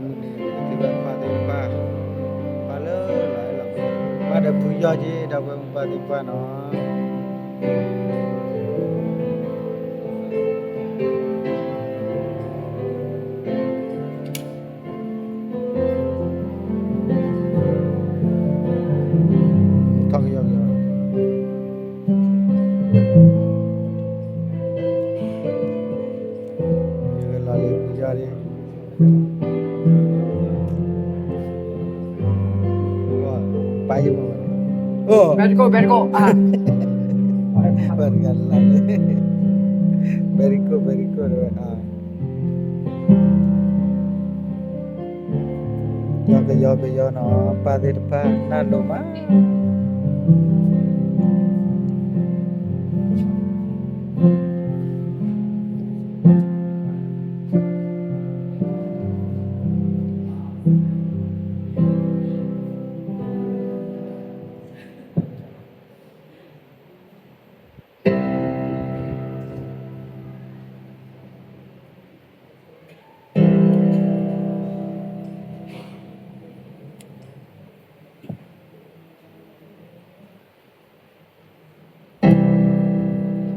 မုၢ်နံၤ ပသံၣ်ဘၣ်ပၢ်သ့ၣ်တဖၣ် ပၢ်လၢလီၤအဲၣ်လီၤကွံ ပၢ်ဒီးဖုယီၢ်က့ ဒီပုၢ်ဝဲၢ်မုၣ်ပၢ်သ့ၣ်တဖၣ်နီၤ. ထီၣ်ကယီကယီ ယကလီၤလံ ဖုယီၢ်လံ ပၢ်ယမၤ အိၣ် ဘဲတကိး ဘဲတကိး ဘဲတကိး လၢ very good very good ဝဲ ယီကယီကယီနီၤ ပၢ်သ့ၣ်တဖၣ် နၢ်လိၤမး. ခဲအံၤန့ၣ် ဒီးပဝဲဒၣ်ကိးဂၤဒဲးန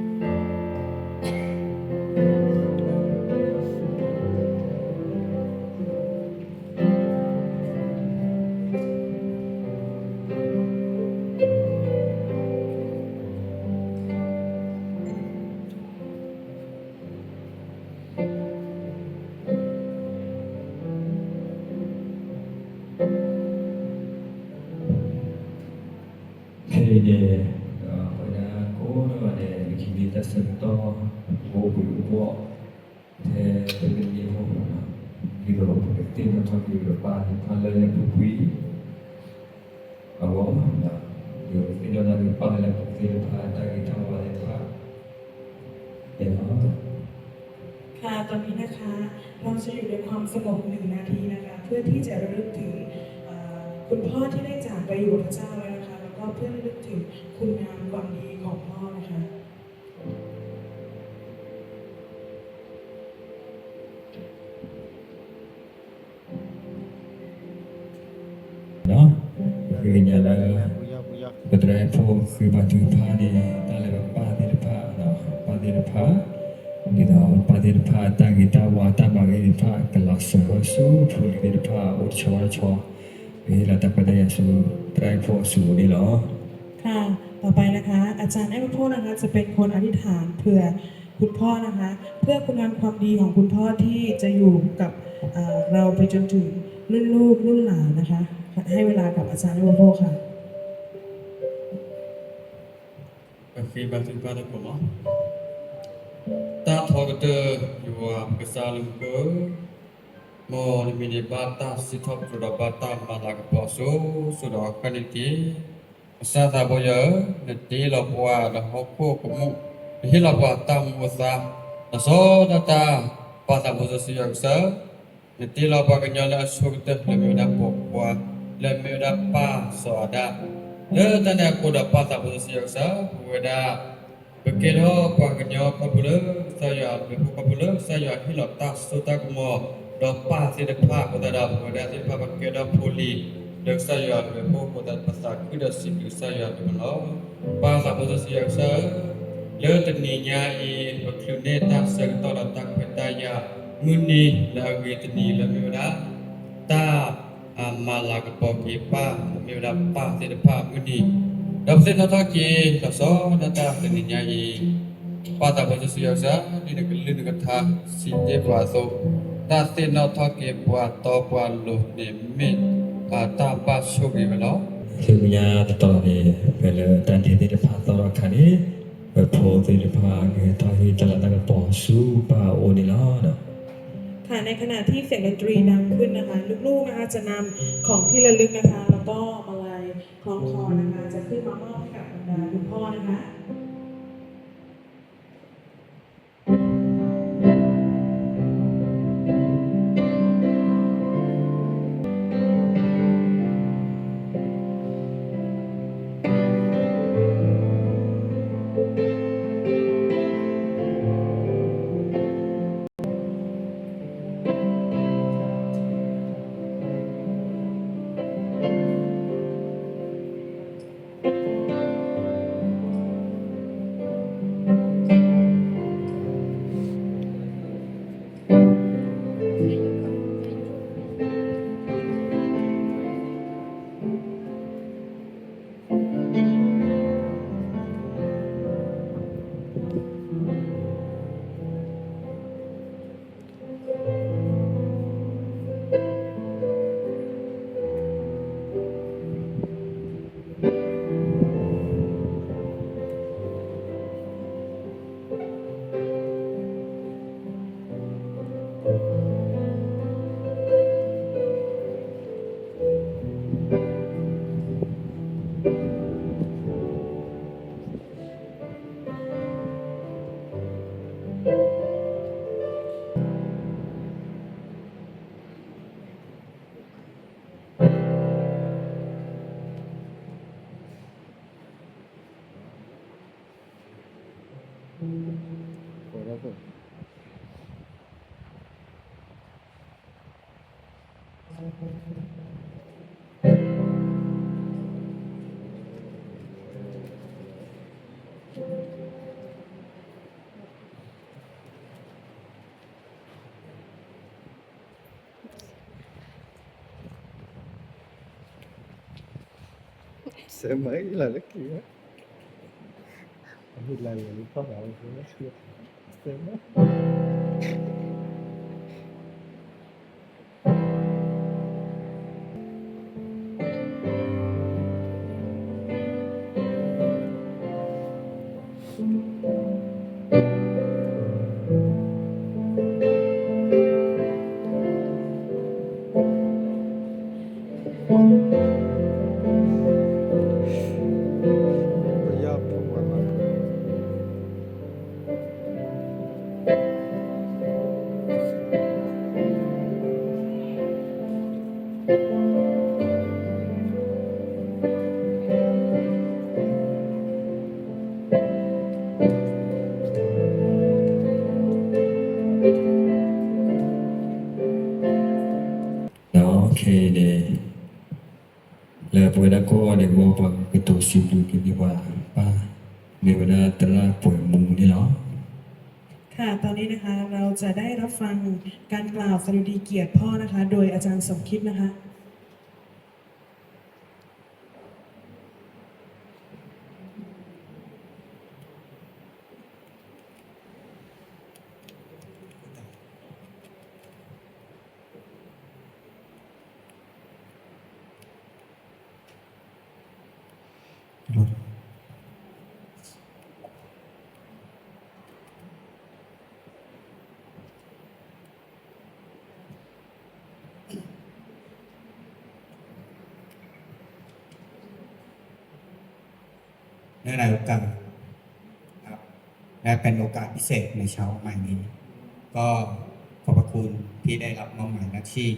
့ၣ် ပကဟံးန့ၢ်တၢ်ဆၢကတီၢ် ပအိၣ်ဘှံးအိၣ်ဘှီၣ် ထဲတနံၤအံၤအဂီၢ် ဒ်သိးပကသ့ၣ်နီၣ်ထီၣ်က့ၤပပၢ်သ့ၣ်တဖၣ်လၢလၢပှဲၤပှဲၤ အဂီၢ် ဒီးပကသ့ၣ်နီၣ်ထီၣ်က့ၤပပၢ်လၢလၢပှဲၤပှဲၤသ့ၣ်တဖၣ် တၢ်ဂ့ၤတၢ်ဝါသ့ၣ်တဖၣ် အဲၣ်လီၤ ค่ะ ตอนนี้นะคะ เราจะอยู่ในความสงบหนึ่งนาทีนะคะ เพื่อที่จะระลึกถึง เอ่อ คุณพ่อที่ได้จากไปอยู่กับพระเจ้าแล้วนะคะ แล้วก็เพื่อระลึกถึงคุณงามความดีของพ่อนะคะ ပဃ့ကညးလၢ ပသရၣ်ဖိဃ့ဘါထုကဖၣ်န့ၣ် တၢ်လၢပပၢ်သ့ၣ်တဖၣ် ပၢ်သ့ၣ်တဖၣ် ဒ်သိးပၢ်သ့ၣ်တဖၣ် တၢ်ဂ့ၤတၢ်ဝါတၢ်မၤဂ့ၤသ့ၣ်တဖၣ် ကလီၤစၢၤဝဲဆူဖိလံၤသ့ၣ်တဖၣ် အိၣ်တဆီဘၣ်တဆီ ပဟ့ၣ်လီၤတၢ်ခွဲးတၢ်ယာ်ဆူ သရၣ်ဖိအစုပူၤန့ၣ်လီၤ. ค่ะ ต่อไปนะคะ อาจารย์แอปเปิลนะคะ จะเป็นคนอธิษฐานเผื่อคุณพ่อนะคะ เพื่อคุณงามความดีของคุณพ่อที่จะอยู่กับ เอ่อ เราไปจนถึงรุ่นลูกรุ่นหลานนะคะ ให้เวลากับอาจารย์แอปเปิลค่ะ ပဃ့ဘါထုကဖၣ်တကိးမး တၢ်ထီကတၢၢ် ယွၤပကစၢ်လၢမူခိၣ်ဧၢ, မ်နမံၤန့ၣ်ဘၣ်တၢ်စံးထီၣ်ပတြၢၤဒီးဘၣ်တၢ်မၤလၤကပီၤစိၤစိၤဒီးဃၣ်န့ၢ်တက့ၢ်. ကစၢ်သးဘိယွၤဧၢ, နတ့လီၤပှၤဒီးဟီၣ်ခိၣ်ကမူၣ်, နဟ့ၣ်လီၤပှၤတၢ်မူအသါ, လီၤဆီဒၣ်တၢ်, ပၢ်သးဘိစီဆှံယွၤကစၢ်ဧၢ, နတ့လီၤပှၤကညီလၢအဆိကတၢၢ် လၢမ့ၢ်ဝဲဒၣ်ပိာ်ခွါ, လၢမ့ၢ်ဝဲဒၣ်ပၢ်စီၤအၤဒၣ်, လၢတၢ်န့ၣ်အဃိဒီးပၢ်သးဘိစီဆှံယွၤကစၢ်ဧၢ, ပဝဲဒၣ် ပကဲထီၣ်ပှၤကညီခီဖျိလၢကစၢ်ယွၤအဘျုးအဖှိၣ်ခီဖျိလၢကစၢ်ယွၤဟ့ၣ်လီၤတၢ်စိတၢ်ကမီၤ, ဒီးပၢ်သ့ၣ်တဖၣ်အဃိသတးဒီး ပဝဲဒၣ်သ့ၣ်တဖၣ်ပကဲထီၣ်ဖိလံၤ လၢကစၢ်ယွၤအဘျုးအဖှိၣ်အဃိသတး ပသးခုဒီးစံးဘျုးကစၢ်ယွၤဒိၣ်မးလီၤ. ပၢ်သးဘိစီဆှံယွၤကစၢ်ဧၢ, လၢတနံၤညါအံၤ ပချုးန့ၢ်တၢ်ဆၢကတီၢ်ဒီးတၢ်ခွဲးတၢ်ယာ် မုၢ်နံၤလၢအဂ့ၤတနံၤလၢမ့ၢ်ဝဲဒၣ် တၢ် အမၤလၤကပီၤက့ၤပၢ် မ့ၢ်ဝဲဒၣ်ပၢ်သ့ၣ်တဖၣ်အမုၢ်နံၤ, ဒီးပသ့ၣ်နီၣ်ထီၣ်က့ၤ လီၤဆီဒၣ်တၢ်တနံၤညါအံၤ, ပၢ်သးဘိစီဆှံယွၤကစၢ် ဒ်နကလုၢ်နကထါစံးတ့ၢ်ပှၤအသိး, တၢ်သ့ၣ်နီၣ်ထီၣ်က့ၤပှၤတီပှၤလိၤန့ၣ်မ့ၢ် တၢ်ဘၣ်ဆိၣ်ဂ့ၤဝဲလီၤ. ဆူမဲာ်ညါတတီၤန့ၣ် ဖဲလၢတၢ်ဒ့သ့ၣ်တဖၣ်သီၣ်ထီၣ်အခါန့ၣ်, ပဖိသ့ၣ်တဖၣ်ကဟဲထီၣ်ဟ့ၣ်တၢ်လၤတၢ်ကပီၤဆူပၢ်အအိၣ်န့ၣ်လီၤ. ค่ะ ในขณะที่เสียงดนตรีดังขึ้นนะคะ ลูกๆนะคะ จะนำของที่ระลึกนะคะ แล้วก็มาลัยคล้องคอนะคะ จะขึ้นมามอบให้กับบรรดาคุณพ่อนะคะ စဲမၤအံၤလၢလၢက့ၤ, အမ့ၢ်လၢလၢလၢဖီၣ်ဃာ်ဝဲ, စဲမၤ ဒီးခဲအံၤန့ၣ် လၢပဝဲဒၣ်ကိးဂၤဒဲးအဂီၢ် ပှၤကတိၤစံးဘျုးက့ၤန့ၢ်ပှၤပၢ် မ့ၢ်ဝဲဒၣ်သရၣ်ပှဲၤမူန့ၣ်လီၤ. ค่ะ ตอนนี้นะคะ เราจะได้รับฟังการกล่าวสดุดีเกียรติพ่อนะคะ โดยอาจารย์สมคิดนะคะ เนื่องในโอกาสครับ และเป็นโอกาสพิเศษในเช้าวันใหม่นี้ ก็ขอบพระคุณที่ได้รับมอบหมายหน้าที่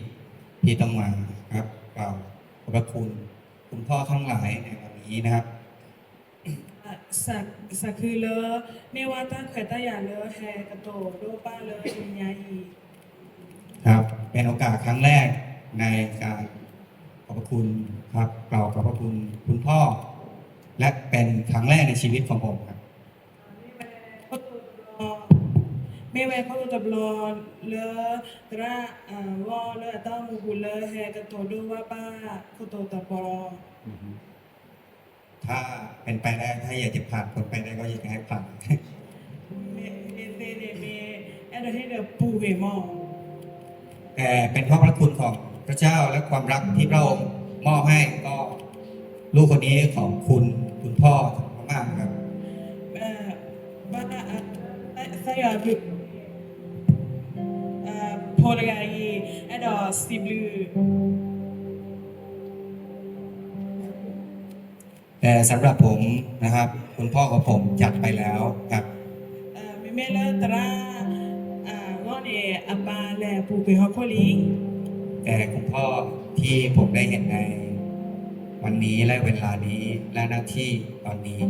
ที่ต้องมาครับ กล่าวขอบพระคุณคุณพ่อทั้งหลายในวันนี้นะครับ စး စးခုလၢ မ့ၢ်ဝဲတၢ်ခွဲးတၢ်ယာ်လၢဟဲကတိၤဒိၣ်ပၢ်လၢတနံၤညါအံၤ ครับ เป็นโอกาสครั้งแรกในการขอบพระคุณครับ กล่าวขอบพระคุณคุณพ่อ และเป็นครั้งแรกในชีวิตของผมครับ မ့ၢ်ဝဲခိၣ်တိတဘျီ မ့ၢ်ဝဲခိၣ်တိတဘျီလၢ သရၣ် ဂီၢ်လၢအတၢ်အိၣ်မူပူၤလၢဟဲကတိၤဒိၣ်ဘၣ်ပၢ်ခိၣ်တိတဘျီ ถ้าเป็นไปได้ ถ้าอยากจะผ่านพ้นไปได้ก็อยากจะให้ผ่าน မ့ၢ်သ့န့ၣ်မ့ၢ် အဲၣ်ဒိးဟ့ၣ်ဒီးပူၤဂ့ၤမီၢ် แต่เป็นเพราะพระคุณของพระเจ้าและความรักที่พระองค์มอบให้ก็ลูกคนนี้ของคุณคุณพ่อมากๆนะครับ ဘၣ် သးယွၤဘျုး ဖိတဂၤအံၤ အဲၣ်ဒိးစံးဘျုး แต่สำหรับผมนะครับ คุณพ่อของผมจากไปแล้วครับ မ့မ့ၢ်လၢသရၣ် အဂီၢ်န့ၣ် အပၢ်လဲၤပူၤကွံာ်ဟီၣ်ခိၣ်လံ แต่คุณพ่อที่ผมได้เห็นในวันนี้และเวลานี้และหน้าที่ตอนนี้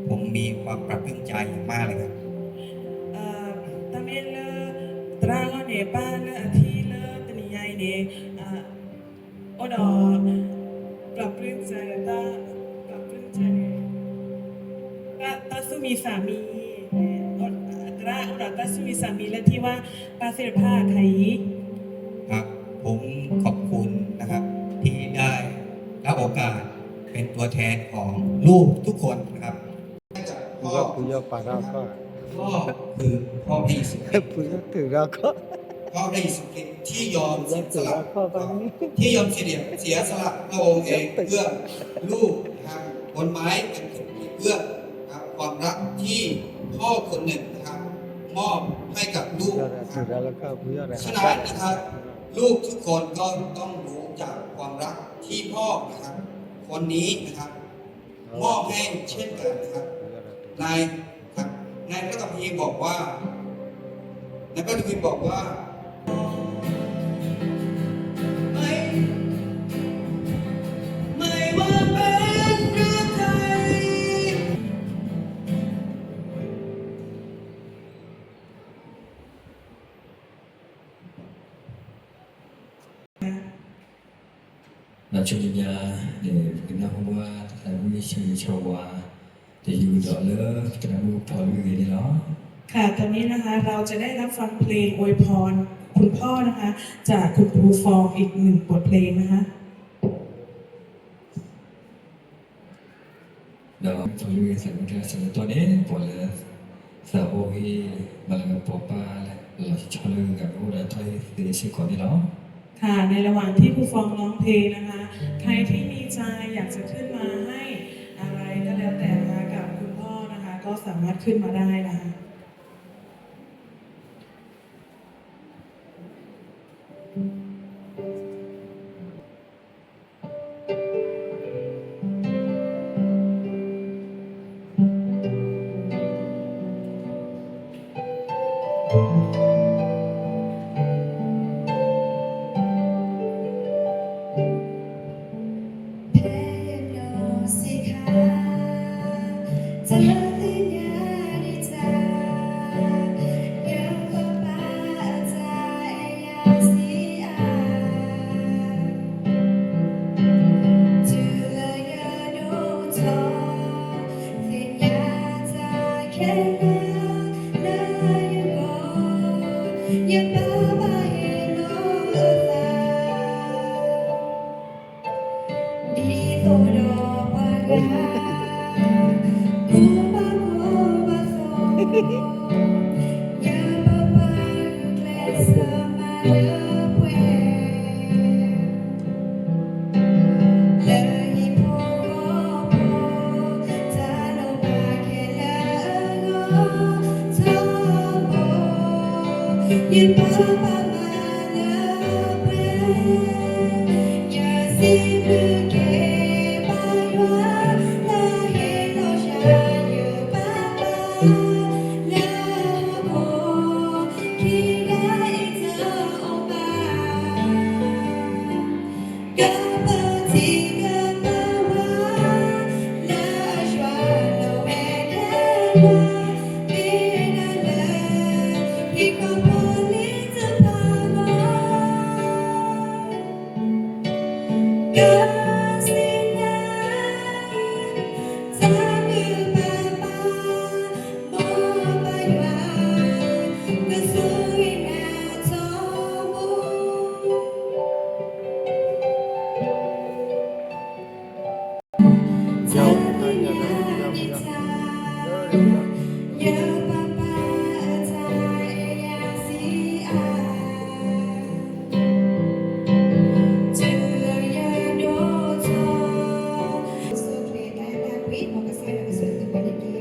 ผมมีความปลาบปลื้มใจอย่างมากเลยครับ တၢ်မ့ၢ်လၢ သရၣ်အဂီၢ်န့ၣ် ပၢ်လၢအထံၣ်လၢတနံၤညါအံၤန့ၣ် အိၣ်ဒီး ပျီပျံၤစၢၤ တၢ်ပျီပျံၤစၢၤန့ၣ် တၢ်သူၣ်မံသးမံ သရၣ်အိၣ်ဒီးတၢ်သူၣ်မံသးမံလၢထံၣ်ဝဲပၢ်သ့ၣ်တဖၣ်အခါအံၤ ครับ ผมขอบคุณนะครับ ที่ได้รับโอกาสเป็นตัวแทนของลูกทุกคนนะครับ พ่อ พ่อคือพ่อพระเยซูคริสต์ พ่อพระเยซูคริสต์ที่ยอมเสียสละ ที่ยอมเสีย เสียสละพระองค์เองเพื่อลูกนะครับ บนไม้กางเขนเพื่อนะครับ ความรักที่พ่อคนหนึ่งนะครับ มอบให้กับลูกนะครับ ฉะนั้นนะครับ ลูกทุกคนก็ต้องรู้จักความรักที่พ่อนะครับ คนนี้นะครับ มอบให้เช่นกันนะครับ ใน ครับ ในพระคัมภีร์บอกว่า ในพระคัมภีร์บอกว่า ไม่ ไม่ว่าเป็นเรื่องใด ဒီးဆူမဲာ်ညါန့ၣ် ပကနၢ်ဟူဘၣ်တၢ်သးဝံၣ်ဆၢဂ့ၤဆၢဝါ တယုၢ်ဒီးလၢပတၢ်မူဖီၣ်လွံၢ်ဂ့ၤန့ၣ်လီၤ. ค่ะ ตอนนี้นะคะ เราจะได้รับฟังเพลงอวยพร คุณพ่อนะคะ จากคุณครูฟองอีกหนึ่งบทเพลงนะคะ ဒီးပှၤလွံၢ်ဂ့ၤသးဝံၣ်တၢ်ဆၢကတီၢ်န့ၣ် ပှၤလၢသးအိၣ်ဂ့ၤ မၤလၤကပီၤပၢ်လၢလီၤဆီဆီလၢဂၤဂၤအိၣ်ဒီးထီၣ်ဟ့ၣ်သ့စ့ၢ်ကီးန့ၣ်လီၤ. ค่ะ ในระหว่างที่ครูฟองร้องเพลงนะคะ ใครที่มีใจอยากจะขึ้นมาให้อะไรก็แล้วแต่นะคะ กับคุณพ่อนะคะ ก็สามารถขึ้นมาได้นะคะ ဖဲယနီၢ်ဆံးခါ တၢ်သ့ၣ်ညါန့ၣ်တၢ် ယပၢ်ပၢ်အတၢ်အဲၣ်ယၤဆံးအါ တုၤလၢယဒိၣ်ထီၣ် သ့ၣ်ညါတၢ်ခဲလၢာ်လၢယဂီၢ် ယပၢ်ပၢ်ဟ့ၣ်လီၤအသး ဒ်သိးဒီးပှၤဂၤ ကိးဘၣ်ကိးဘၣ်သိး ယပၢ်ပၢ်ဂုာ်ကျဲးစၢးမၤလၢပှဲၤ လၢဟံၣ်ဖိဃီဖိ တၢ်လိၣ်ဘၣ်ခဲလၢာ်အဂီၢ် ထီဘိ ယပၢ်ပၢ်မၤလၢပှဲၤ ယစံးဘျုးက့ၤပၢ်ယွၤ လၢဟ့ၣ်လီၤယၤယပၢ်ပၢ် လၢဟီၣ်ခိၣ် ခံဂၤအံၤတအိၣ်ဘၣ် ကပထံကပဝါ လၢယွၤလီၤဝဲခဲလၢာ် မ့ၢ်ဒၣ်လၢ ဟံၣ်ဃီဖိလံတဖၣ်လီၤ ကစံးနၤ တၢ်ဘျုးပၢ်ပၢ် မ်ပၢ်ယွၤ ကဆိၣ်ဂ့ၤနၤထီဘိ တၢ်သ့ၣ်ညါန့ၣ်တၢ် ယပၢ်ပၢ်အတၢ်အဲၣ်ယၤဆံးအါ တုၤလၢယဒိၣ်ထီၣ် ဆိၣ်ဂ့ၤတၢ်အဲၣ်တၢ်ကွံ မ်ကစၢ်ယွၤကဆိၣ်ဂ့ၤသုပှၤန့ၣ်တက့ၢ်.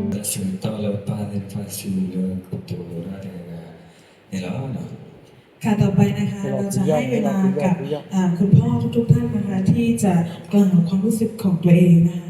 တၢ်ဆၢကတီၢ်လၢပၢ်သ့ၣ်တဖၣ်စံးလၢကတိၤလိာ်တၢ်တဂၤဂၤန့ၣ်လီၤ. ค่ะ ต่อไปนะคะ เราจะให้เวลากับ อ่า คุณพ่อทุกๆท่านนะคะ ที่จะกล่าวความรู้สึกของตัวเองนะคะ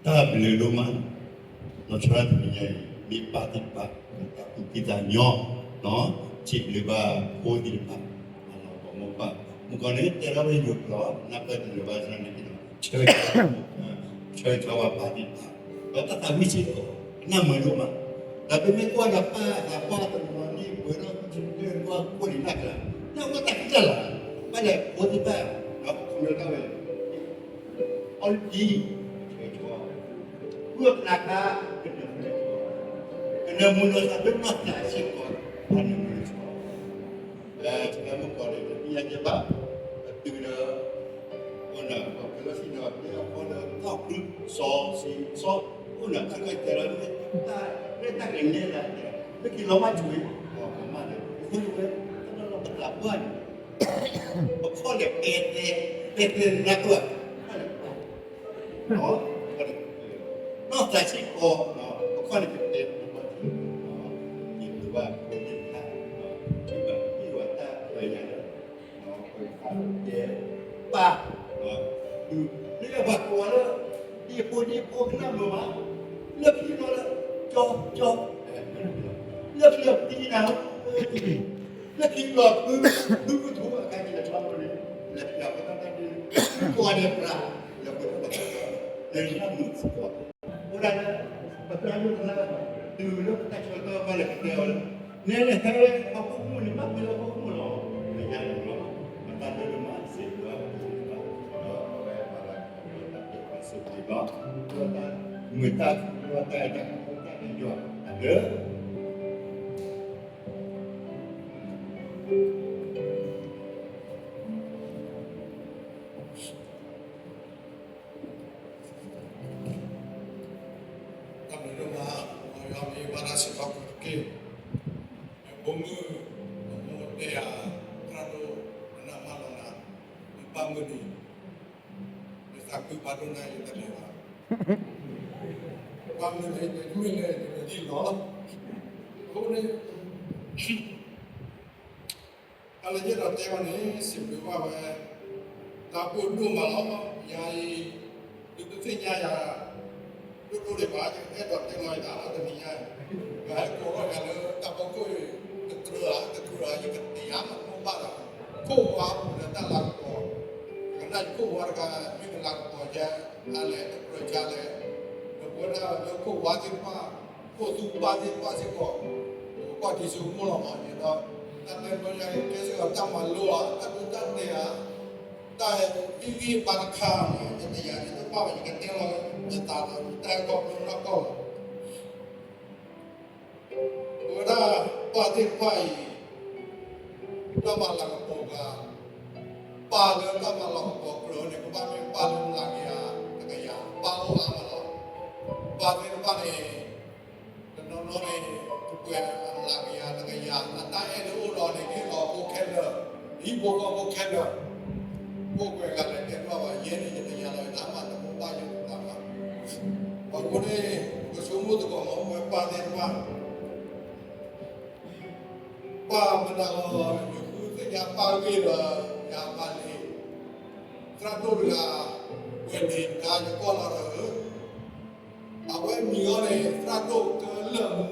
တၢ်ဘျုးဒိၣ်မး, လီၤဆီဒၣ်တနံၤညါအံၤ မ့ၢ်ပၢ်သ့ၣ်တဖၣ် တၢ်သူၣ်ဖှံသးညီ, စံးဘျုးဘၣ်ဖိသ့ၣ်တဖၣ်, အလီၤပိာ်မိၢ်ပၢ်, မုၢ်ကီၢ်န့ၣ် တဲထီၣ်ဝဲယိၤကျိာ် နၢ်ပၢၢ်တလၢၤဘၣ်ဆၣ်န့ၣ် ဆၢ, ဆၢကတီၢ်ဝဲပၢ်သ့ၣ်တဖၣ်, ဒီးတၢ်သးဝံၣ်စ့ၢ်ကီး နၢ်မုာ်ဒိၣ်မး, ဒီးပမ့ၢ်ကွၢ်ဒီးပၢ်သးပှၢ်တနီၤန့ၣ် ပှဲၤဒီးဆၢကတီၢ်ကွၢ်ကိၣ်လံနၢ်ကျါ, နၢ်ဝဲတၢ်ခံတၢ်လီၤ, ဘၣ်လဲၣ်ဖိသ့ၣ်တဖၣ် ဒီးပခီဖျိတၢ်ဝဲ အီၣ်လၢဒ် ဆၢကတီၢ် ဃုအကနၣ်ခါ ကနၢမူနီၢ်သး ကနၢမူနီၢ်သးလၢနီၢ်သးစ့ၢ်ကီး အနၢမူနီၢ်သး လၢဆၢမုၢ်ကီၢ်န့ၣ် တသ့ၣ်ညါဘၣ် အတုၤဒီး အိၣ်နၢ်ကီၢ်ကလီၤစံၣ်နီၤ ကဲအဃီလၢသီၣ်ခု စီၤဆံး စီၤ အိၣ်နၢ်ကီၢ်ကဲဒီး မ့ၢ်တၢ်ကနဲလၢ မ့ၢ်က့ၤလီၤမၢ်ဆိၣ် မၤမၢ်ဒီး အဃိန့ၣ်ဝဲ တၢ်လီၢ်ပသးပှၢ်န့ၣ် ပခီၣ်လဲၣ်ပဲၤပဲၤ ပဲၤပဲၤနၢ်ပၢၢ် နီၢ်သးစ့ၢ်ကီး ပခီၣ်န့ၣ်ပဲၤပဲၤနၢ်ပၢၢ် ယဘၣ်ဖိသ့ၣ်တဖၣ် ယဘၣ်ဟ့ၣ်ဝဲတၢ်ပၢၢ်ယၤလၢ ပၢ် လၢယပှၤကိးဂၤလၢ ဒ်အဖိဒ်အဖိကနၣ်မုာ်ဘၣ် လၢခံလီၤလၢ ကၠီ ကၠီ လၢခံလီၤသံနၤ လၢခံလီၤ ဖု ဖုကထူ အခါက့ၤလၢဆီမုၢ်န့ၣ် လၢပျၢ်ပတၢ်တၢ်ဒုး ကွၢ်ဒီးပြး လၢပတၢ်တၢ်ဒုး လၢယနၢ်မုာ်စ့ၢ်ကီး အဃိဒၣ်လၢ ပတၢ်ဒိၣ်တၢ်လၢ တုၤလၢပတၢ်ဆၢကတီၢ်ဘၣ်လၢကတဲအီၤလၢ နဲန့ၣ်ဟဲဝဲအခိၣ်မူၣ်န့ၣ် ဘၣ်မ့ၢ်လၢအခိၣ်မူၣ်လီၤ. မ့ၢ်ညါန့ၣ်လီၤ ပတၢ်ဒိၣ်န့ၣ်မၤစ့ၢ်ကီး ဒီးအဝဲဘၣ်လၢ တၢ်ဒိၣ်တၢ်စူၤကံဘၣ် ဒီးတၢ်မုာ်တၢ်ခုၣ်ဒီးတၢ်အဲၣ်တၢ်ကွံတၢ်အဲၣ်ယွၤ အဒၢ တၢ်ဘျုးဒိၣ်မး, မ်ယွၤမ့ၢ်ဘၣ်တၢ်စံးထီၣ်ပတြၢၤတက့ၢ်. ယဖိမုၣ်, အမိၢ်တဲယၤ, သရၣ်ဒိၣ်, နနၢ်မါလီၤနၤ, နပၢ်မုၢ်နံၤ, နသးခုဖးဒိၣ်နၤ ယတလဲၤဘၣ်. ပၢ်မုၢ်နံၤ ယမ့ၢ်လဲၤ ယမ့ၢ်ဒ်လီၤ. အဃိန့ၣ် တၢ်လၢယအဲၣ်ဒိးတဲအီၤန့ၣ် စံးဘျုးဘၣ်ဝဲ တၢ်အိၣ်ဒိၣ်မးလီၤ. ယၤအံၤ ဒုးတသ့ၣ်ညါယၤ ဒိၣ်ဒိၣ်ဒံးဘၣ် ယအဲၣ်ဒိးတဲလီၤယသးလီၤတနံၤညါအံၤ ယဟဲကိးထီၣ်ယၤလၢတၢ်ဖီခိၣ်အံၤ တကြၢးဧါ တကြၢးဧါ ယကတဲယၤမး မိၢ်ဘၣ်ဒီး ခိၣ်ဝါပူၤလၢတၢ်လၤကပီၤ ယကနၣ်ယခိၣ်ဝါတဂၤ မ့ၢ်ကလၤကပီၤယါလဲၣ် တကြၢးယါလဲၣ် ဒီးပဝဲဒၣ်လၢခိၣ်ဝါသ့ၣ်တဖၣ် ခိၣ်သူပၢ်သ့ၣ်တဖၣ်စ့ၢ်ကီး ပကွၢ်ထံဆိကမိၣ်လီၤမး ဒ်သိး တၢ်တဲပီညါအံၤ ကဲစ့ၢ်ကီးတၢ်မၤလိဧါ တၢ်ဒိတၢ်တဲာ်ဧါ တၢ်ဟ့ၣ်ဂံၢ်ဟ့ၣ်ဘါတခါမး ယတယၤယတဘၣ်ဘၣ် ယကတဲလီၤယသးဒီး ယတၢ်အဲၣ်ကီၢ်ပျိနီၢ်ကီၢ်လီၤ. ပဝဲဒၣ်ပၢ်သ့ၣ်တဖၣ်အံၤ တၢ်မၤလၤကပီၤပှၤ ပၢ်လၢတၢ်မၤလၤကပီၤကြၢးန့ၣ် ကဘၣ်မ့ၢ်ပၢ်လၢမုၢ်လၢ်ကယၤတကယၤ ပၢ်အိၣ်အါမးလီၤ. ပၢ်သ့ၣ်တဖၣ်န့ၣ် တနီၤနီၤန့ၣ် ကပှဲၤအမုၢ်လၢ်ကယၤတကယၤ အတၢ်အဲၣ်လၢအိၣ်ဒီးန့ၣ် ဟ့ၣ်လီၤဖိခဲလၢာ်, ဟံၣ်ဖိဃီဖိခဲလၢာ်, အိၣ်ပှဲၤဂၤလဲၣ်တဲဘၣ်ဘၣ် ယဲန့ၣ်ယတယၤလီၤ ယတၢ်မၤတမိၢ်ဘၣ်ယိၣ်တဘၣ်ဘၣ်. အဃိန့ၣ် ပကဆိကမိၣ်သကိးမး ပဝဲပၢ်သ့ၣ်တဖၣ် ပၢ်မတၤလီၤ ယဃုသ့ၣ်ညါပၢ်ဂ့ၢ်ဒီး ယၤပၢ်န့ၣ် သရၣ်ဒိၣ်တဂၤ ဝဲန့ၣ်တၢ်ယကွၢ်လီၤဒီးဧၢ, အဝဲမံၤအီၤန့ၣ် သရၣ်ဒိၣ်ကလၢာ်မူ,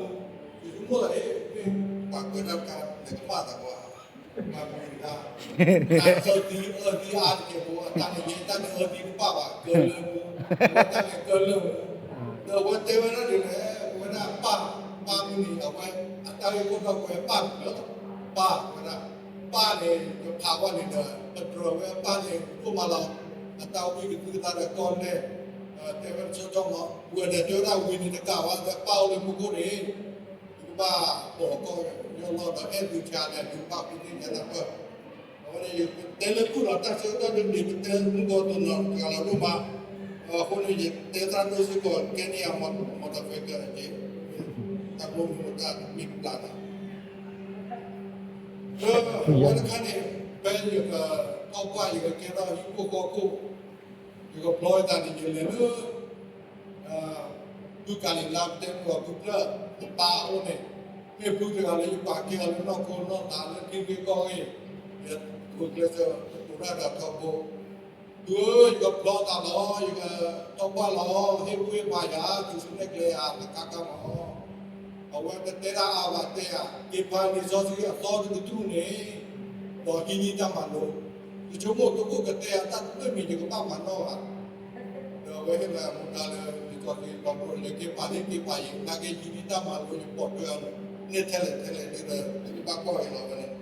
ယဆိကမိၣ်လီၤအ့ၣ် မ့ၢ်ပှၤကွဲးတၢ်တခါ နကမၣ်သးကွၢ် ပှၤမံၤတၢ် တၢ်အၢသံအၢသံအါတက့ၢ်ဖိ အတၢ်န့ၣ်ယဲတၢ်န့ၣ်အၢသံတဘၣ်ဘၣ် ကလၢာ်မူ, အဝဲတၢ်န့ၣ်ကလၢာ်မူ, ဒီးအဝဲတဲဝဲဒၣ်ဒ်လဲၣ် ပဝဲဒၣ်ပၢ် ပၢ်မုၢ်နံၤအဝဲ အတၢ်ဂ့ၢ်ခိၣ်တီပဝဲပၢ်တဖျၢၣ်လီၤ, ပၢ်ဝဲဒၣ် ပၢ်န့ၣ် ယဖးဝဲန့ၣ်ဒီး ပတြၢၤဝဲပၢ်န့ၣ် ဒိၣ်မးလီၤ, အတၢ်ဝံကသုသးဒီးကီၢ်နဲၣ် တဲဝဲတဆီဆီမး ဝဲၤဒၢးတဲဝဲဒၣ်ဝံၤန့ၣ်တကးဘၣ် ဒီးပၢ်အိၣ်လၢမူခိၣ်န့ၣ် ယကဘၣ်ပိာ်ကီၢ်ညီလီၤဒီးအဲၣ်သုဆါဒီး ယကဘၣ်ဃုသ့ၣ်ညါတၢ်ပၢၢ်, အဝဲန့ၣ်ယတဲလၢခုၣ်လီၤ တၢ်ဆၢကတီၢ်တန့ၣ် ပတဲမူကီၢ်သိးနီၤတဂၤလီၤဒိၣ်မး, အဃိန့ၣ် ယတဲသရၣ်ဒိၣ်စ့ၢ်ကီး ကဲန့ၢ်ယၤမီၢ်တၢ်ဖဲကဲက့ၤ တၢ်ဘျုးမုၢ်မတၤမ့ၢ်ပျၢ်တၢ် လၢအဝဲတခါန့ၣ် ဖဲယကထီၣ်ပှၢ် ယကကဲထီၣ်ဟံၣ်ခိၣ်ဃီခိၣ် ယကဖျီယသးန့ၣ် ယလဲၤလၢ ဖုကၤလံၤလါ ပတဲမ့ၢ်အီၤဖုဖျၢၣ် ပပၢ်အအိၣ်န့ၣ် မ့ၢ်ဖုတဂၤလၢယပာ်ကဲအီၤလၢနီၢ်ခိနီၢ်သးလၢထံဂ့ၢ်ကီၢ်ဂ့ၢ် ယကျဲးစၢး ပကိးတၢ်ဒီးထီဘိ ဖုဧၢ ယကဖျီသးလီၤ ယကထီၣ်ပှၢ်လီၤ ဟ့ၣ်ကူၣ်ဟ့ၣ်ဖးယၤ တုၤဆူနဲၣ်ကျဲယၤ တခါခါမး အဝဲတတဲတၢ်အါဘၣ် တဲဧါ က့ၤဖးလံာ်စီဆှံအသီတကတြူၢ်န့ၣ် ဒီးဟံးန့ၢ်တၢ်မၤလိ, ယဆိကမိၣ် တအိၣ်ကတဲဧါ တၢ်တမ့ၢ်မ့ၢ် ယကဘၣ်မၤနီၣ်ဘၣ်, ဒီးအဝဲဟ့ၣ်လီၤမူဒါလၢ လံာ်စီဆှံအသီတကတြူၢ် လဲၤက့ၤဖးလံာ် က့ၤဖးယံၤ နာ်က့ၤဟံးန့ၢ်တၢ်မၤလိ ယပိာ်ထွဲအီၤ န့ၢ်ထဲလဲၣ်ထဲလဲၣ်ဒီး ယကဘၣ်ကွၢ်က့ၤလီၤဝဲန့ၣ် တသ့ၣ်ညါလီၤယသး ဒိၣ်ဒိၣ်ဘၣ် ဒ်န့ၣ်လီၤ. ဖိဒီးပၢ် ယကတဲ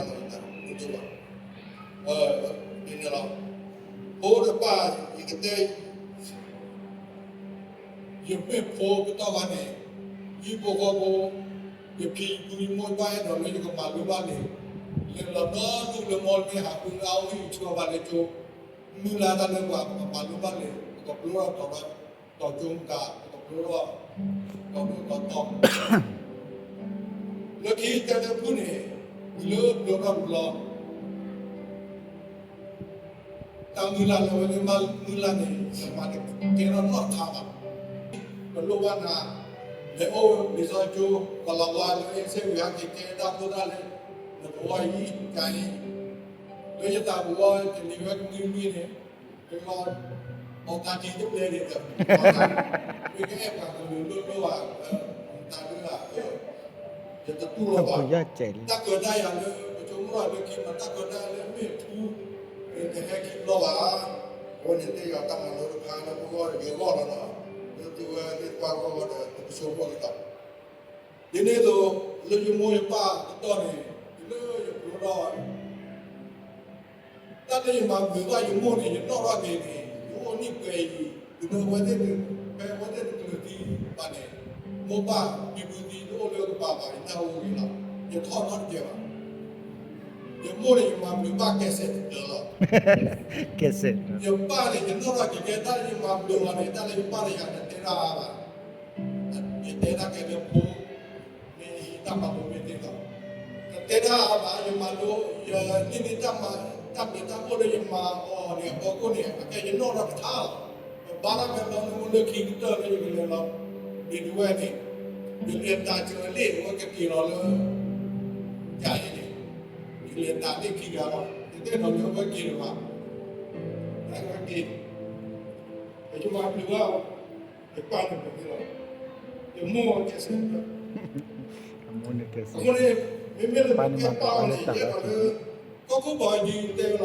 ယမ့ၢ်ဖိကတီၢ်ဘၣ်န့ၣ် ဟံၣ်ဖိဃီဖိ ယဖံယဖုယမိၢ်ယပၢ်အဲၣ်ဒိးလၢယကမၤလိဘၣ်န့ၣ် လဲၤလီၤဒီဒူၣ်လၢမီလမ့ၢ်ဟးဃုအါအိၣ်ဟံၣ်ဆူအဘၣ်လၢကၠိ မုၢ်လၢ်တၢ်လၢပှၤ ပကမၤလိဘၣ်န့ၣ် ပကပျိထီၣ်တီၤ တီၤကၠိမတၤ ပကပျိထီၣ် တီၤဒိၣ်တီၤတီၤ လၢခံကတၢၢ်တဖုန့ၣ် တုၤလၢပျိထီၣ်တဘျီ တၢ်မုၢ်လၢ်လၢဝဲလၢမုၢ်လၢ်န့ၣ် ယမၤတကဲထီၣ်နီတခါဘၣ်. ပလိၣ်ဘၣ်နၤ လဲၤအိၣ်လံာ်စီဆှံကၠိ ကလီၤဝါလၢအ့ၣ်စ့ၣ်ဝံၤဟဲက့ၤကဲတၢ်ဖိတၢ်လံၤ နသဝီအံၤ ကါအံၤ လၢယသးပူၤဝဲ ယနံၤဝဲကနွံနွံန့ၣ် ယလီၤ အီၣ်တၢ်ထံတဘျဲၣ်န့ၣ်ဒီး မ့ၢ်ကအဲၣ်ပှၤကလုာ်လိၣ်လိၣ်ဧါ တၢ်ဒုးဧါ ယတတူၢ်လိာ်ဘၣ် တၢ်ကၢၤတၢ်ယၤလၢပဆိကမိၣ် လၢခံမၤတၢ်ကီတၢ်ခဲလၢမ့ၢ်ထူ, မ့ၢ်တဟဲခံဘျီဘၣ်, အဝဲန့ၣ်တဲယၤတၢ်မၤလိတခါလၢပဂီၢ်တဂ့ၤအဂီၢ်လီၤနီၤ, လၢသုဝဲသ့ၣ်တဖၣ်အဂီၢ်ဒီးသုကဆိကမိၣ်ကဒီး, ဒ်န့ၣ်အသိး လၢယမိၢ်ယပၢ်ကတီၢ်န့ၣ် တုၤလၢယဖျိထီၣ် တၢ်လၢယမၤဘျုးဘၣ်ယမိၢ်န့ၣ် ယနီၣ်ထီၣ်က့ၤန့ၣ် ယအိၣ်နံၣ်ပှဲၤအံၤ, တုၤလၢအဝဲသ့ၣ်တ, ဖဲအဝဲသ့ၣ်တချုးသံဘၣ်န့ၣ်, မိၢ်ပၢ်ဖံဖုသံတအိၣ်လၢကပၤဘၣ် ယတၢ်အိၣ်ဂ့ၤလီၤ, ယထီၣ်နီတကဲဘၣ်. ယမိၢ်န့ၣ် ယမၤဘျုးဘၣ်ကဲစဲးတကျၢၤလီၤ. ကဲစဲး, ယပၢ်န့ၣ် ယနီၣ်ထီၣ်က့ၤကဲတၢ်လၢယမၤဘျုးအီၤန့ၣ် တၢ်လၢယပၢ်န့ၣ် ယတတဲတၢ်အါဘၣ် ယတဲတၢ်ကဲလၢဖိ, မ့ၢ်ယတၢ်မၤဖိမ့ၢ်သ့လီၤ. တတဲတၢ်အါဘၣ် ယမၤလိ, ယန့ၢ်န့ၢ်တၢ်မၤ, တၢ်ဘျုးတၢ်ဖှိၣ်လၢယမၤအီၤန့ၣ် အဖီခိၣ်န့ၣ် အကဲယနီၣ်ထီၣ်တခါလီၤ. ယဘါတၢ်ဖဲဘီမုၢ်လၢခံကတၢၢ်လၢယကလဲၤလီၤ, ဒ်တဝဲန့ၣ်, ယလဲၤတၢ်ကၢၤလ့ၣ် အဝဲကက့ၤလီၤလၢ ယၤအံၤန့ၣ်, ယလဲၤတၢ်လ့ၣ်ခံဂၤလီၤ, ယတဲဒီးလၢအဝဲက့ၤလၢၤဘၣ်, အဝဲက့ၤ, ယမၤဘျုးဘၣ် ယပၢ်န့ၣ်မ့ၢ်လီၤ, ယမိၢ်ကဲစဲး, အမိၢ်န့ၣ်ကဲစဲး, အဃိန့ၣ် မ့မ့ၢ်လၢပကဲပၢ်အီၤန့ၣ် ယအဲၣ်ဒိးလၢ ကီၢ်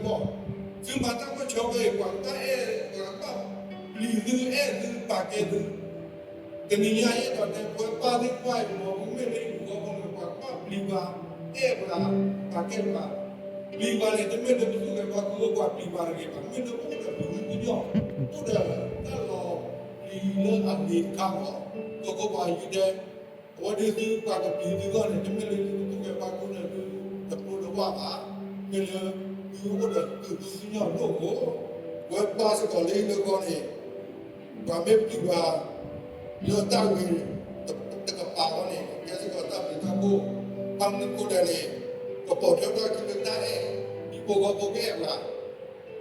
ခိၣ်ပှၤယံၤတဲလီၤ အိၣ်လံာ်ဖျဲၣ်ကီၢ်, သုမၤတၢ်မုၢ်ဆါဝဲအံၤ ပှၤကဘၣ်အဲၣ်, ပှၤကဘၣ်ပျံၤသု အဲၣ်သု ပာ်ကဲသု တနံၤညါယအဲၣ်ဒိးတဲ ပဝဲပၢ်သ့ၣ်တဖၣ်အံၤ မ်ပမ့ၢ်လၢဟံၣ်ပူၤဃီပူၤန့ၣ် ပှၤကဘၣ်ပျံၤပှၤ, အဲၣ်ပှၤ, ပာ်ကဲပှၤ, ပျံၤပှၤန့ၣ် တမ့ၢ်လၢပသူၣ်ဂဲၤပှၤကျိၤပှၤပျံၤပှၤတဂ့ၤဘၣ်, မ့ၢ်လၢပအိၣ်ဒီးပဂံၢ်ပညီ, အိၣ်ဒီးတၢ်လီၤပျံၤလၢအဂ့ၤတခါအဂီၢ်, ကီၢ်ခိၣ်ပှၤယံၤတဲ, အဝဲဒၣ်သုပှၤကပျံၤသုအဂီၢ်န့ၣ် တမ့ၢ်လၢသုကသူၣ်ဂဲၤပှၤကျိၤန့ၣ် သုတကျိၤတဝၣ်ဘၣ်, မ့ၢ်လၢသုအိၣ်ဒီးသုဂံၢ်ပညီဒိၣ်အဃိ, ပဝဲပၢ်စ့ၢ်ကီးလၢဟံၣ်လၢဃီန့ၣ် ပှၤမ့ၢ်ပျံၤပှၤ လၢတၢ်ဂ့ၤတကပၤအဂီၢ်န့ၣ် ကဲစ့ၢ်ကီးတၢ်ဘျုးတၢ်ဖှိၣ်, ဘၣ်မနုၤအဃိလဲၣ်န့ၣ် ကပိာ်ထွဲထီၣ်ခံလၢတၢ်အဲၣ်, ဟံၣ်ဖိဃီဖိကအဲၣ်ပှၤ,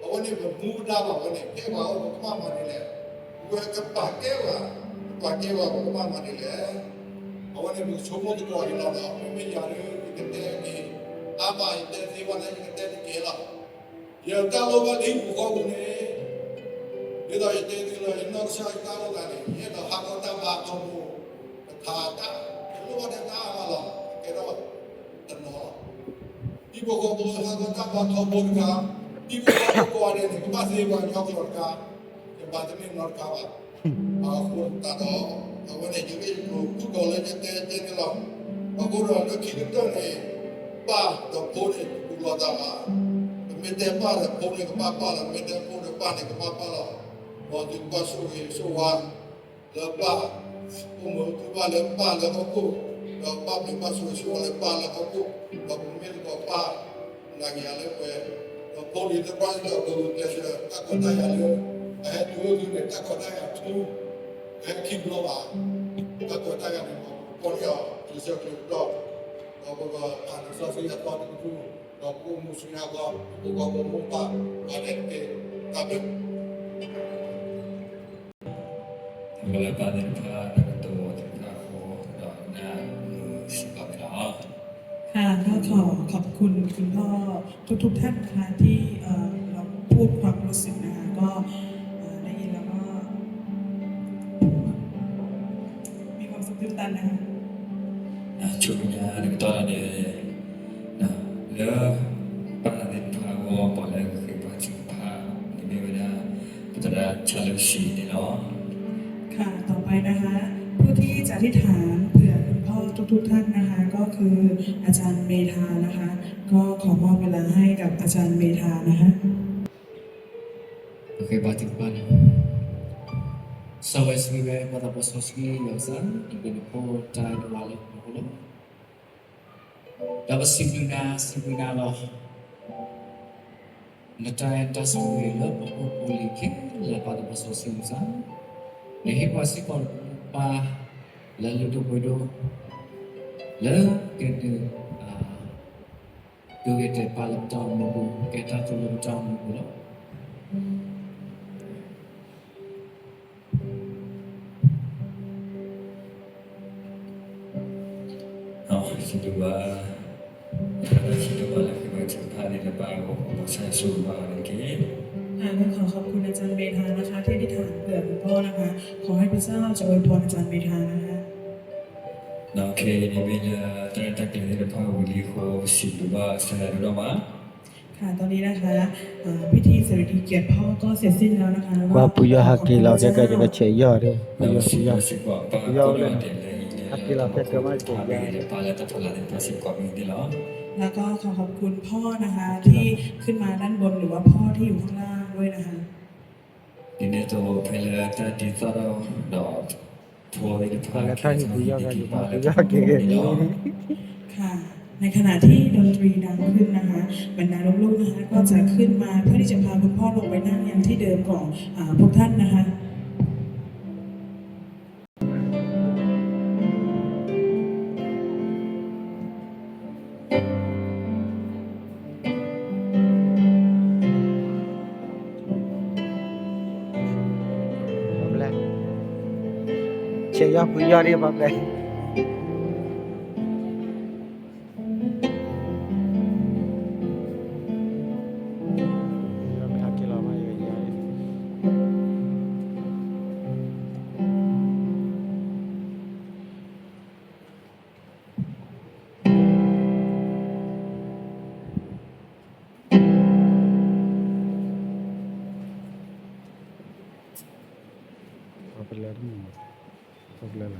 အဝဲန့ၣ်ပမူပဒါဘၣ်ဝဲန့ၣ် ကဲပှၤအီၤပကဘၣ်မၤဒ်လဲၣ်, ပဝဲကပာ်ကဲပှၤ, ပာ်ကဲပှၤပကဘၣ်မၤဒ်လဲၣ်, အဝဲန့ၣ်ပကဆိကမိၣ်သကိးအံၤလီၤဒီး မ့မ့ၢ်ယၤလၢယကတဲက့ၤ အါမးယတဲသ့ဝဲလၢယကတဲတကဲလီၤ. ယတၢ်လိၣ်ဘၣ်လၢဟံၣ်ပူၤဃီပူၤန့ၣ်, ဒ်သိးယတဲသုလၢ ယနီၢ်ကစၢ်ယတၢ်အိၣ်သးန့ၣ် ယအဲၣ်ဒိးဟးဂီၤတၢ်ဘါထီဘိတခါ, တၢ်တလိၣ်ဘၣ်တၢ်အါမးလီၤ, ကဲထီၣ်တနီၤလီၤ. ဟံၣ်ပူၤဃီပူၤဟးဂီၤတၢ်ဘါထီဘိတခါ, ဟံၣ်ပူၤဃီပူၤကိးဂၤဒဲးန့ၣ် ကဘၣ်သ့ပှၤကညီကျိာ်တခါ, ယဘါတမ့ၢ်နီတခါဘၣ်. အဃိသတးဒီး အဝဲန့ၣ် ယဂ့ၢ်ယကျိၤ ကူၣ်ကီၤလၢယတဲတဲန့ၣ်လီၤ. အဃိဒီးလၢခံကတၢၢ်န့ၣ် ပၢ်ဒီးဖိန့ၣ် တပူၤလီၤသးဘၣ်. ပမ့ၢ်တဲပၢ်ဒီးဖိန့ၣ် ကဘၣ်ပၢ်လီၤ, မ့ၢ်တဲဖိဒီးပၢ်န့ၣ် ကဘၣ်ပၢ်လီၤ. မ်သုကဘၣ်ဆိၣ်ဂ့ၤဆိၣ်ဝါ လၢပၢ်, အိၣ်မုာ်သုဘၣ်လၢပၢ်လၢဟီၣ်ခိၣ်, ဒီးဘၣ်ပျံၤဘၣ်ဆိၣ်ဂ့ၤဆိၣ်ဝါလၢပၢ်လၢဟီၣ်ခိၣ်, ဒီးပမ့ၢ်သကိးပၢ် နာ်က့ၤယၤလၢပှဲၤ, ဒီးဖိလံၤသ့ၣ်တဖၣ်စ့ၢ်ကီး ပဂုာ်ကျဲးစၢးတၢ်ကီတၢ်ခဲလၢ အဟဲတုၤအိၣ်သုန့ၣ် တၢ်ကီတၢ်ခဲထူ ဟဲခံဘျီဘၣ်, တၢ်ကီတၢ်ခဲန့ၣ် ပကီန့ၢ်အီၤ လံာ်စီဆှံကတိၤ, ဒီးပကဖးလံာ်စီဆှံအသီတကတြူၢ်, ဒီးပအိၣ်မူဆူညါအဂီၢ် ပကီၢ်ပမိၢ်ပၢ် ပှၤလဲၤတက့ၢ်, တၢ်ဘျုး ဒီးလၢပၢ်သ့ၣ်တဖၣ် တၢ်ကတိၤသ့ၣ်တဖၣ်အဃိ ဒီးနၢ်ဟူစ့ၢ်ကီးန့ၣ်လီၤ. ค่ะ ก็ขอขอบคุณคุณพ่อทุกๆท่านนะคะที่เอ่อเราพูดความรู้สึกนะคะก็เอ่อได้ยินแล้วก็ มีความสุขตื้นตันนะคะ ဆိၣ်ဂ့ၤညါတကတီၢ်န့ၣ် လၢပၢ်သ့ၣ်တဖၣ်အဂီၢ် ပှၤလၢဃ့ဘါထုကဖၣ်န့ၣ်မ့ၢ်ဝဲဒၣ် ပသရၣ် Charles Shih န့ၣ်လီၤ. ค่ะ ต่อไปนะคะ ผู้ที่จะอธิษฐานเผื่อคุณพ่อทุกๆท่านนะคะ ก็คืออาจารย์เมธานะคะ ก็ขอมอบเวลาให้กับอาจารย์เมธานะคะ ပဃ့ဘါထုကဖၣ်န့ၣ် စီၤဝဲစလံးဝဲ ပှၤသးပှၢ်စီဆှံယွၤကစၢ် နဘျုးနဖှိၣ်တၢ်အဲၣ်တၢ်ကွံလၢပဂီၢ်လီၤ. ဒီးပစံးဘျုးနၤ စံးဘျုးနၤလီၤ. နတၢ်အဲၣ်တၢ်ဆိၣ်ဂ့ၤလၢပဂီၢ်ဖိလံၤခဲလၢာ် ပှၤသးပှၢ်စီဆှံယွၤကစၢ်, နဟ့ၣ်ပှၤစ့ၢ်ကီးတၢ်ပာ် လၢလုၢ်ဒိၣ်ပှ့ၤဒိၣ် လၢကဒုး ဒုးဂဲၤတဲာ်ပာ်လၢပတၢ်အိၣ်မူပူၤ ကဲတၢ်သိၣ်လိပတၢ်အိၣ်မူပူၤလီၤ. ယစံးဘျုးဘၣ် ယစံးဘျုးဘၣ်လၢဃ့ဘါထုကဖၣ်န့ၣ် လၢပၢ်အဂီၢ် ကစၢ်ယွၤဆိၣ်ဂ့ၤဘၣ်အီၤန့ၣ်တက့ၢ်. ค่ะ ก็ขอขอบคุณอาจารย์เมธานะคะ ที่อธิษฐานเผื่อคุณพ่อนะคะ ขอให้พระเจ้าจะอวยพรอาจารย์เมธานะคะ ဒီးခဲအံၤန့ၣ်မ့ၢ်လၢတၢ်ရဲၣ်တၢ်ကျဲၤသ့ၣ်တဖၣ်ဝံၤလံအဃိ ပစံးဘျုးဘၣ်ကစၢ်ယွၤဒိၣ်မး. ค่ะ ตอนนี้นะคะ เอ่อ พิธีสดุดีเกียรติพ่อก็เสร็จสิ้นแล้วนะคะ แล้วก็ ပှၤပူၤယီၤဟးက့ၤလီၤခဲကၢ် ယကဆဲးယီၤဒီး ပှၤယီၤပူၤယီၤ ပှၤယီၤဟးက့ၤလီၤခဲကၢ်မး ကဆဲးယီၤ แล้วก็ขอขอบคุณพ่อนะคะที่ขึ้นมาด้านบนหรือว่าพ่อที่อยู่ข้างล่างด้วยนะคะ ဒ်န့ၣ်အသိးဖဲလၢတၢ်ဒ်သိးဒီး ဒီးဖိသ့ၣ်တဖၣ် ပှၤလၢတၢ်ဟ့ၣ်ပူၤယီၤဂၤန့ၣ် ပှၤပူၤယီၤဟးက့ၤဂ့ၤန့ၣ်လီၤ. ค่ะ ในขณะที่ดนตรีดังขึ้นนะคะ บรรดาลูกๆนะคะ ก็จะขึ้นมาเพื่อที่จะพาคุณพ่อลงไปนั่งยังที่เดิมของ อ่า พวกท่านนะคะ ဆဲးယီၤပှၤယီၤဒံး ပှၤပျဲၢ် မ့ၢ်ဟးက့ၤလီၤမး ယကယီၤ ပလဲၤတမုာ် ပလဲၤလီၤ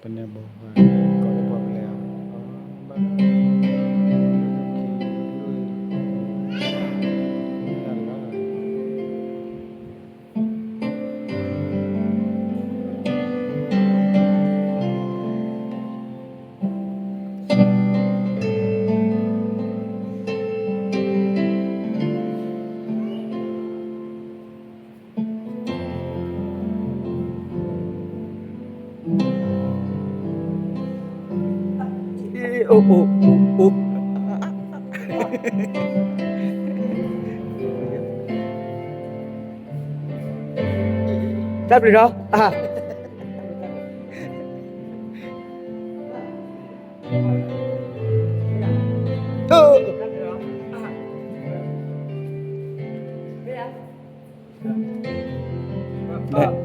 ပနဲၣ်ဘီ ကိးလၢပှၤပလဲၤအီၤ ဘၣ် အိၣ်အိၣ်အိၣ်အိၣ် တၢ်ဘျုး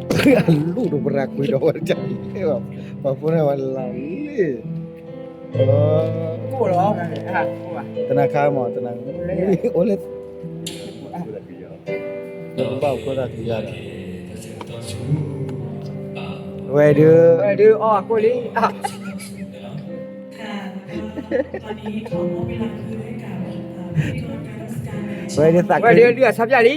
ဒီး အ အလူၢ်တပရၤကွံာ်ဒီးဝဲတၢ်အံၤ ပှၤဖိန့ၣ်ဝဲလၢလံ တနၤခါမး တနၤ အိၣ်လၢ ဘၣ်အိၣ်ခိၣ်တၢ်ကယၤဒီး ဝဲဒုး ဝဲဒုး အီၣ်ကိၣ်လံ ဝဲဒုးသး ဝဲဒုး ဒုးအဆါပၠၣ်လံ ခိ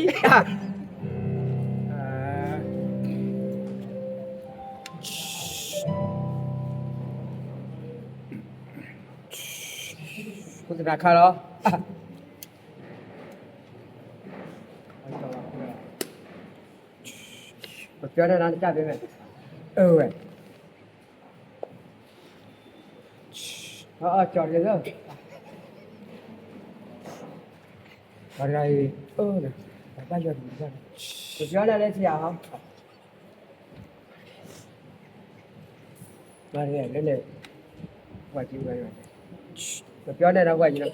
ၣ်သနၢ်ခါလီၤ ပပြောတဲ့နားတကြပေးမယ် အဝဲ အကၠီၤတကယ်သော ဘာတဂၤအံၤ အိၣ် ဘၣ်ယွၤတမံၤဘၣ် ပပြောတဲ့လည်းဆရာဟော ဘာတဂၤလည်း ဝါကြီးဝါကြီး ပပြောတဲ့တော့ဝါကြီးတော့